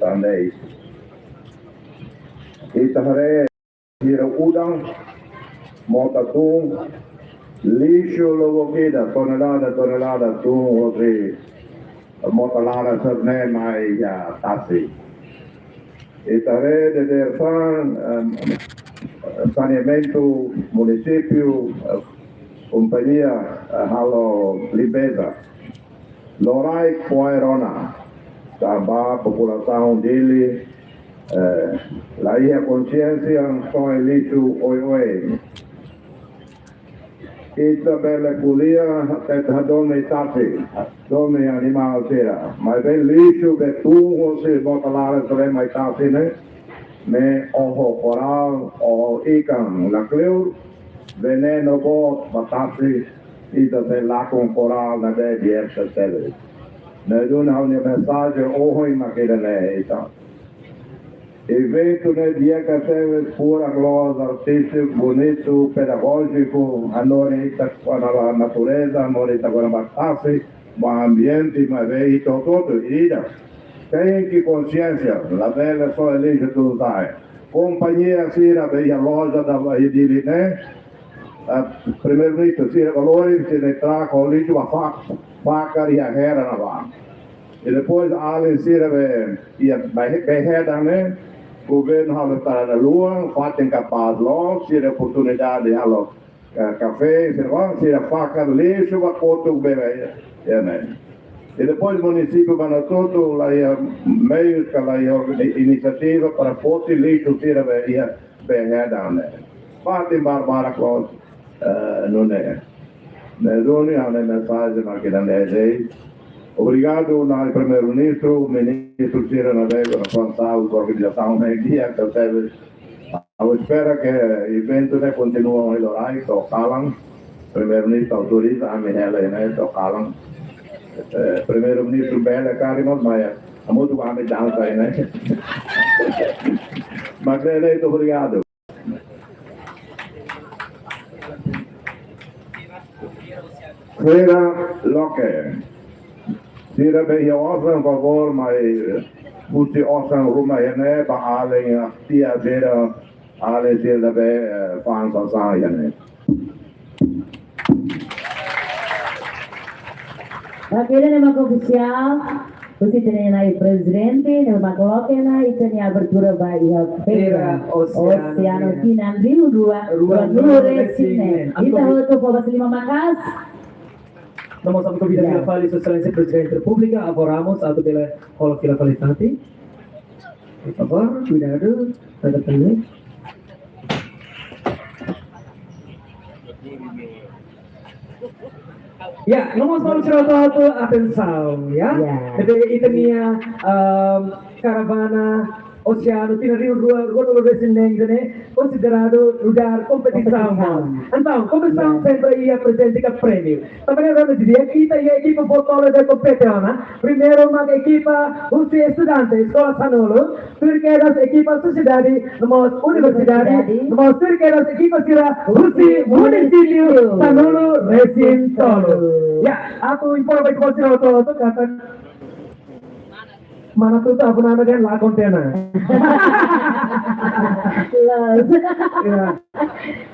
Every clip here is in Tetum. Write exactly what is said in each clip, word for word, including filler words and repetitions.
tan de'it. Ita haree sira udan, mota tun, lixu logo kida, tonelada, tonelada tun, hosi mota laran sira-ne'e mai iha tasi. Ita haree diresaun, em, saneamentu munisípiu, eh, kompañia, eh, halo limpeza. Loraik fo'er ona, tanba populasaun Dili, eh, la iha konxiénsia, soe lixu oioin. Ita bele ko'alia, ita hadomi tasi, hadomi animál sira. Maibé lixu be tun hosi mota laran sira-ne'e mai tasi ne'e, ne'e oho korál, oho ikan, lakleur, venenu boot ba tasi, ita sei lakon korál ne'ebé di'ak tebes. Ne'e duni ha'u-nia mensajen ohin mak ida-ne'e, ita. Eventu ne'e di'ak tebes, furak loos, artístiku, bonitu, pedagójiku, hanorin ita kona-ba natureza, hanorin ita kona-ba tasi, ba ambiente, maibé ita hotu-hotu ida. Tenke konxiénsia, labele soe lixu tun sa'e. Kompañia sira be iha loja da ba iha Dili ne'e, eh, Primeiru-Ministru sira ba lori, sira-nia trak ho lixu ba fa-, fakar iha hera ne'ebá. I depois alin sira be iha be, be hetan ne'e, governu halo estrada luan, fatin kapás loos, sira oportunidade halo, eh, kafé, sira ba, sira fakar lixu ba kotuk be, be, iha ne'e. I depois munisípiu Bonaerense la iha meius ka la iha organi-, inisiativa para foti lixu sira be iha be hetan ne'e. Fatin barbarak loos, eh, nune'e. Ne'e duni ha'u-nia mensajen mak ida-ne'e de'it. Obrigadu, Na'i Primeiru-Ministru, ministru sira ne'ebé responsavel ba organizasaun ne'e di'ak tebes. Ha'u espera ke eventu ne'e kontinua ohin loraik to'o kalan. Primeiru-Ministru autoriza ami hela ne'e to'o kalan. Eh, Primeiru-Ministru bele karik mós mai hamutuk ho ami dansa ne'e. Mak ne'e de'it, obrigadu. Sira loke. Sira be iha osan, favór mai husi osan ruma iha ne'e ba alin, ah, tiha sira, alin sira be, eh, fa'an sasán iha ne'e. Oke, ida-ne'e mak ofisiál husi ita-nia Na'i Prezidente, ne'e mak loke ona ita-nia abertura ba iha Feira Feira Oseanu Oseanu Tinan. Tinan rihun rua, Rua ruanulu ruanulu resin neen. Resin neen. Ita Anto hotu fó basa liman maka'as. No mós ami konvida Ya. fila fali Sua Exelénsia Prezidente Repúblika, Avó Ramos, atu bele hola fila fali fatin. Por favor, kuidadu, tanda tangan. Ya, no mós fó sira hotu atensaun, ya. Ya. Jadi, ita-nia, em, karavana Oseanu Tinan rihun rua, rua ruanulu resin neen ne'e konsideradu lugar kompetisaun. Kompetisaun. Entaun, kompetisaun Ya. sempre iha prezente ka prémiu. Tanba ne'e ronda didi'ak, ita iha ekipa boot tolu ne'ebé kompete ona. Primeiru mak ekipa husi estudante Eskola Sanulu, tuir kedas ekipa sosiedade, no mós universidade, Universidade. No mós tuir kedas ekipa sira husi Munisípiu. Munisípiu Sanulu resin tolu. Ya, atu informa ba ekipa sira hotu-hotu katak mana tutu abu nana kan la kontena. Loos. Ya.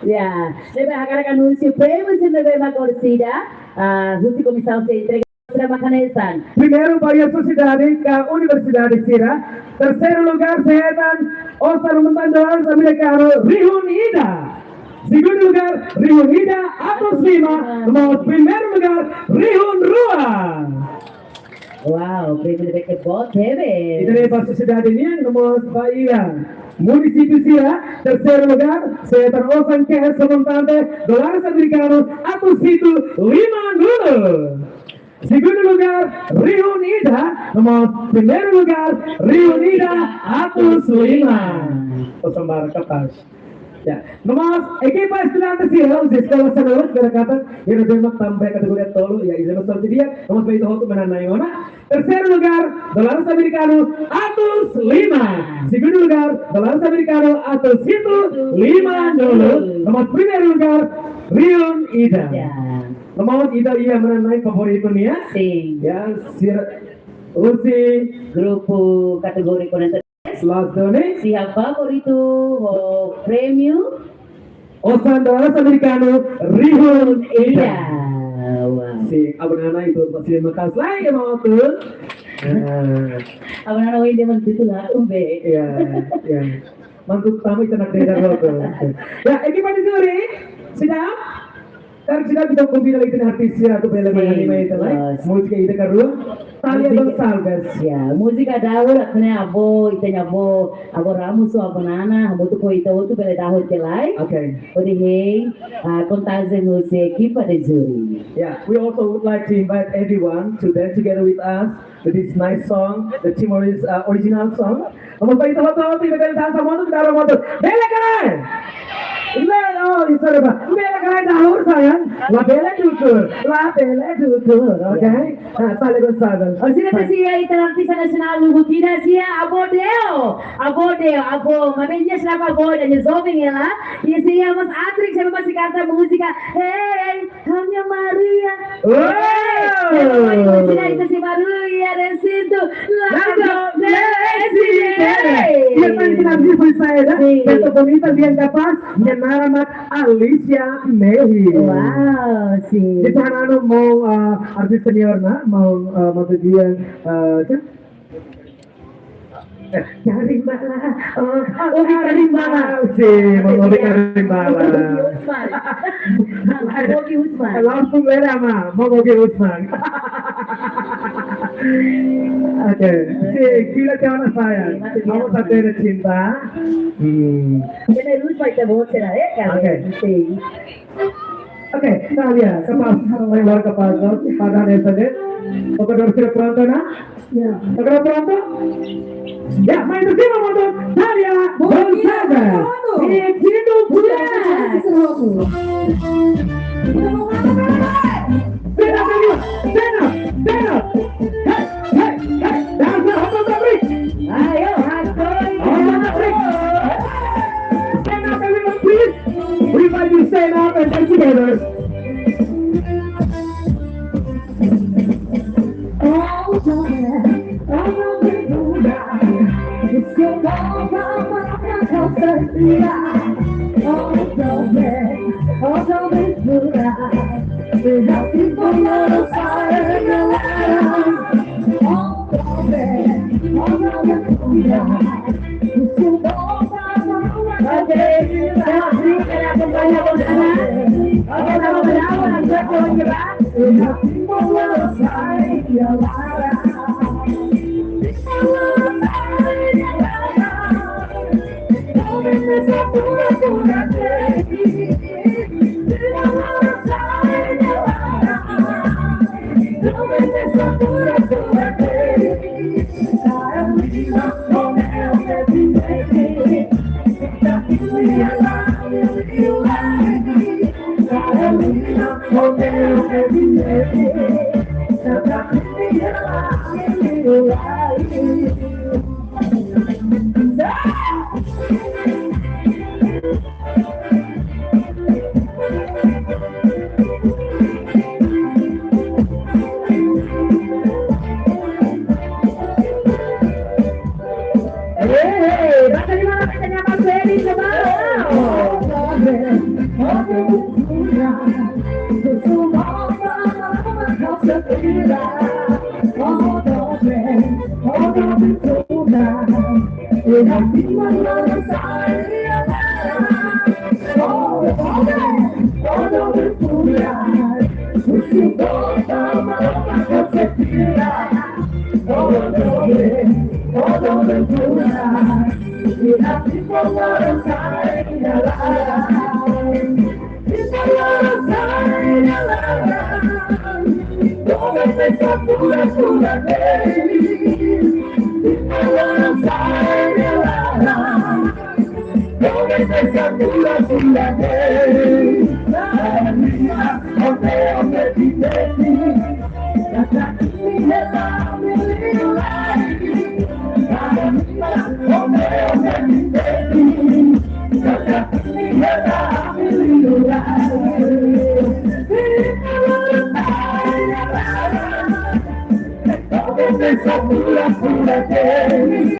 Ya. Ne'ebé hakarak anunsiu prémiu sira ne'ebé mak orsida, ah, husi komisaun sei entrega sira mak hanesan. Primeiru ba iha sosiedade ka universidade sira. Terseiru lugár sei hetan osan ruma tan dolar amerikanu rihun ida. Segundu lugár rihun ida atus lima, no mós primeiru lugár rihun rua. Wow, prémiu ne'ebé ke boot tebes. Ida-ne'e ba sosiedade nian, no mós ba iha munisípiu sira, terseiru lugár sei hetan osan cash montante dólares amerikanu atus hitu limanulu. Segundu lugár, rihun ida, no mós primeiru lugár, rihun ida atus lima. Osan barak kapás. Ya, no mós ekipa estudante sira husi Eskola Sanulu, sira katak, ida-ne'e mak tanba kategoria tolu, ya, ida-ne'e mak sorte di'ak, no mós ba ita hotu manán-na'in ona. Terseiru lugár, dólares amerikanu atus lima. Segundu lugár, dólares amerikanu atus hitu limanulu. No mós primeiru lugár, rihun ida. Ya. No mós ida iha manán-na'in favoritu nian. Sin. Ya, sira. Husi grupu kategoria quarenta e três. Loos duni. Sira favoritu ho prémiu. Osan dolar amerikanu rihun ida. Ida. Wah. Sin, Avó Nana, ita-boot sira maka'as lai, ema hotu. Ah. Avó Nana, ohin dehan mak tutu la, umbe. Ya, ya. Mantu tama ita-nia deda logo. Ya, ekipa de júri, seidauk? Karik seidauk ita konvida lai ita-nia artis sira atu bele mai Sin, animai ita lai. Loos. Múzika ida karua. Thalia Múzika. Gonçalves. Ya, múzika dahuluk ne'e avó, ita-nia avó, avó Ramos ho Avó Nana, hamutuk ho ita hotu bele dahuluk lai. Oke. Hodi hein, ah, kontajen husi ekipa de júri. Yeah, we also would like to invite everyone to dance together with us with this nice song, the Timorese, uh, original song. Vamos para ita hotu, ita bele dansa moto, kita moto. Bele ka lae? Bele, oh, isso é bom. Bele ka lae dahuluk, sayang? Labele dukur, labele dukur, oke? Ah, Thalia Gonçalves. Orsida te sira ita artista nasionál lubuk ida sira, avó Deo. Avó Deo, avó, maibé nia la avó, nia joven ela. I sira mós atriz, sira mós kanta múzika. Hey, hanya Maria. Wow. Hey, hanya Maria, ita sei barullu iha resintu. Lagu Lagu Deo Deo Deo. Iya, tadi kita bisa saya, dah. Sin. Betul, bonita, bien capaz. Nia naran mak Alicia Mehi. Wow, sin. Di sana anu mau, eh, artis senior na, mau, eh, mau dia, eh, kan? Eh, Karim Bala. Oh, oh, Karim Bala. Sin, mau Karim Bala. Bogi Usman. Bogi Usman. Langsung lera ma, mau Bogi Usman. Oke, sin, kita jangan sayang. Sin, mati Kamu biasa. Satu ada cinta. Hmm. Kita lupa kita bawa cerah, ya, kan? Oke. Sin. Oke, Thalia, kapás, mai luar kapás, no? Pada esa de. Oke, dor sira pronto, na? Ya. Oke, pronto? Ya, mai tu sima moto, Thalia Gonçalves. Pronto. E Tino Pura. Stand up, everyone. Stand up, stand up. Hey, hey, hey. Dansa, hold on, break. Ayo, hakoi. Hold on, break. Stand up, everyone, please. Everybody stand up and dance together. Oke, terima kasih telah akompaña Avó Nana. Oke, selamat berjalan, Avó Nana. Eh, eh, basa di mana basa nya Mas Ferry, coba.